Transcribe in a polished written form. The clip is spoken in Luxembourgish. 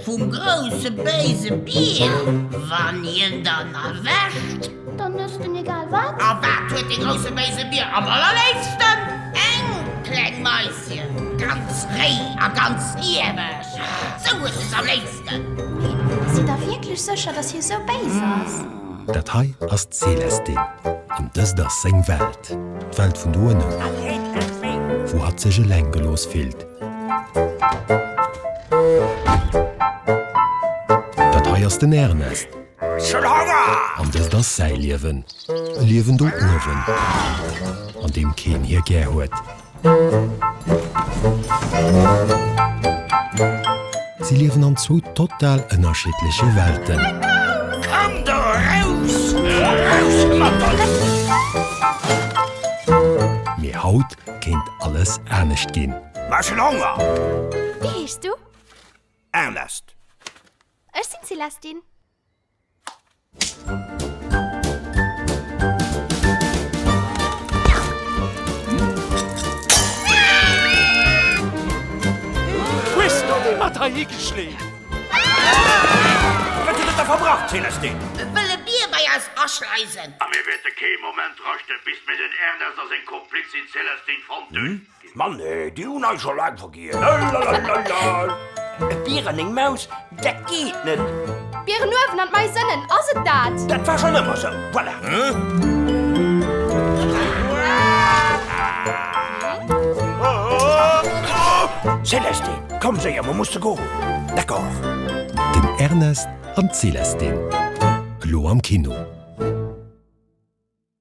Vum grousse béise Bier, wann hien dann erwächt. Dann ësst en egal wat. A wat huet dee grousse béise Bier am allerléifsten? Eng kleng Maisschen, ganz réi a ganz lieweg. Sou huet e s'am léifsten. Mee sidd der wierklech sécher, dass hie sou béis ass? Dat hei ass d'Célestine, an dëst ass seng Welt, d'Welt vun do ënnen, wou hatt sech eleng gelooss fillt. Dat hei ass den Ernest. An dëst ass säi Liewen. E Liewen do uewen, an deem keen hie gär huet. Si liewen an zwou total ënnerschiddleche Welten. Mee haut kéint alles anescht ginn. Mä ech hunn Honger! Wéi heeschs du? Ernest. Ech sinn d'Célestine. Hues du déi mat heihi geschleeft? Wat huet et da verbrach, Célestine? Wëll e Bier bei eis aschleisen. A mir wäerte kee Moment raschten, bis mir den Ernest a seng Komplizin Célestine fonnt hunn. Mann, nee, déi hunn eis scho laang vergiess. Lalalala. E Bier an eng Maus, dat geet net. D'Bieren uewen an d'Mais ënnen, ass et dat? Dat war schonn ëmmer sou, voilà. Célestine, komm séier, mer musse goen. D'accord. Den Ernest an d'Célestine, elo am Kino.